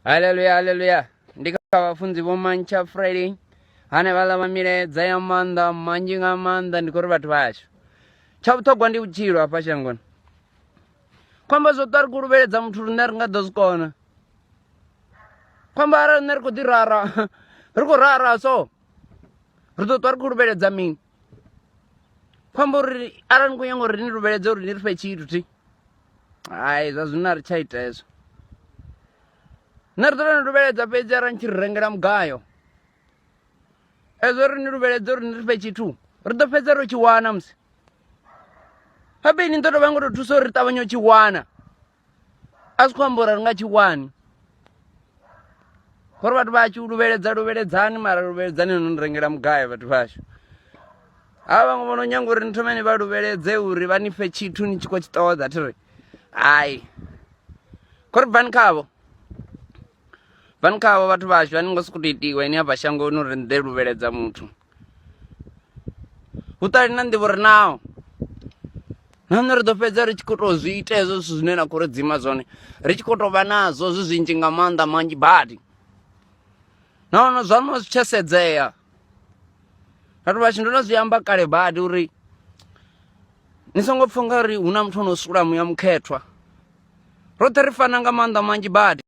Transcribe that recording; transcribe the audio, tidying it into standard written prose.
Haleluya, haleluya. Ndi kha vhafunzi vho Mantsha Friday hanevhaḽa vha milaedza ya maanḓa manzhi nga maanḓa. Ndi khou ri vhathu vhashu, tsha vhuṱhogwa ndi vhutshilo hafha shangoni. Khomba zwo ṱwa ri khou luvheledza muthu riṋe ri nga ḓo zwi kona. Khomba arali nṋe ri khou ḓi rara ri khou rara so ri ḓo ṱwa ri khou luvheledza mini? Khomba uri arali ni khou nyanga uri ni luvheledze uri ni ri fhe tshithu thi, hai zwa zwino a ri tsha ita hezwo. Nṋe ri ḓo tou ni luvheledza fhedzi arali ni tshi ri rengela mugayo. Ezwo ri ni luvheledze uri ni ri fhe tshithu ri ḓo fhedza ro tshi wana musi. Habe ni ḓo tou vha ngo tou thusa uri ri ṱavhanye u tshi wana. A zwi khou amba uri a ri nga tshi wani. Khori vhathu vha tshi luvheledza luvheledzani mara luvheledzani no ni rengela mugayo vhathu vhashu. Havha vhaṅwe vho no nyanga uri ni thome ni vha luvheledze uri vha ni fhe tshithu ni tshi khou tshi ṱoḓa thi ri hai. Khori bvani khavho. Bvani khavho vhathu vhashu a ni ngo sokou tou itiwa ini hafha shangoni uri ni ḓe luvheledza muthu. Vhuṱali na nḓivho ri naho. Na nṋe ri ḓo fhedza ri tshi khou tou zwi ita hezwo zwithu zwine na khou ri dzima zwone ri tshi khou tou vha nazwo zwi zwinzhi nga maanḓa manzhi badi. Nahone zwaṋu a zwi tsha sedzea. Vhathu vhashu ndo no zwi amba kale badi uri ni songo pfha ungari hu na muthu ono sula muya mukhethwa. Roṱhe ri fana nga maanḓa manzhi badi.